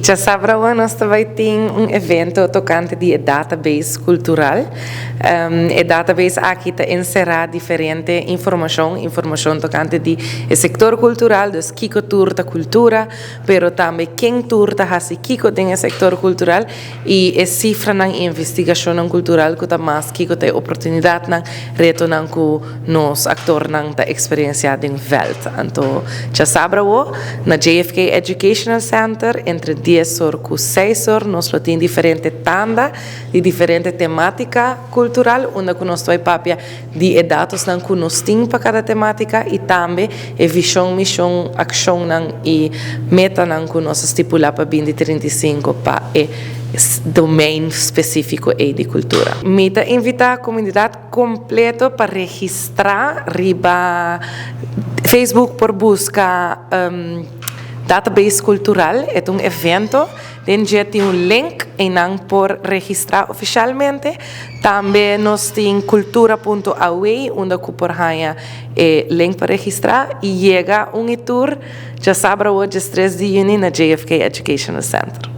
Djasabra nos tambe tin un evento tokante di database kultural. E database aki ta enserá diferente informashon, informashon tokante di sektor kultural, dus kiko tur ta kultura, pero tambe ken tur ta hasi kiko den e sektor kultural i e sifranan investigashon kultural ku ta mas kiko ta oportunidatnan, retonan ku nos aktornan ta eksperensiá den veld. Anto, djasabra na JFK Educational Center, entre 10 or ku 6 or, nos tin diferente tanda di diferente temátika kultural, unda ku nos ta bai papia di datonan ku nos tin pa kada temátika i tambe e vishon, mishon, akshonnan i metanan ku nos a stipulá pa 2035 pa e domein spesífiko di kultura. Mi ta invitá e komunidat kompleto pa registrá riba Facebook por buska database kultural, e un evento. Den dje tin un link i nan por registrá ofisialmente. Tambe nos tin cultura.aw, unda ku por haña e link pa registrá i yega un i tur djasabra 3 di yüni na JFK Educational Center.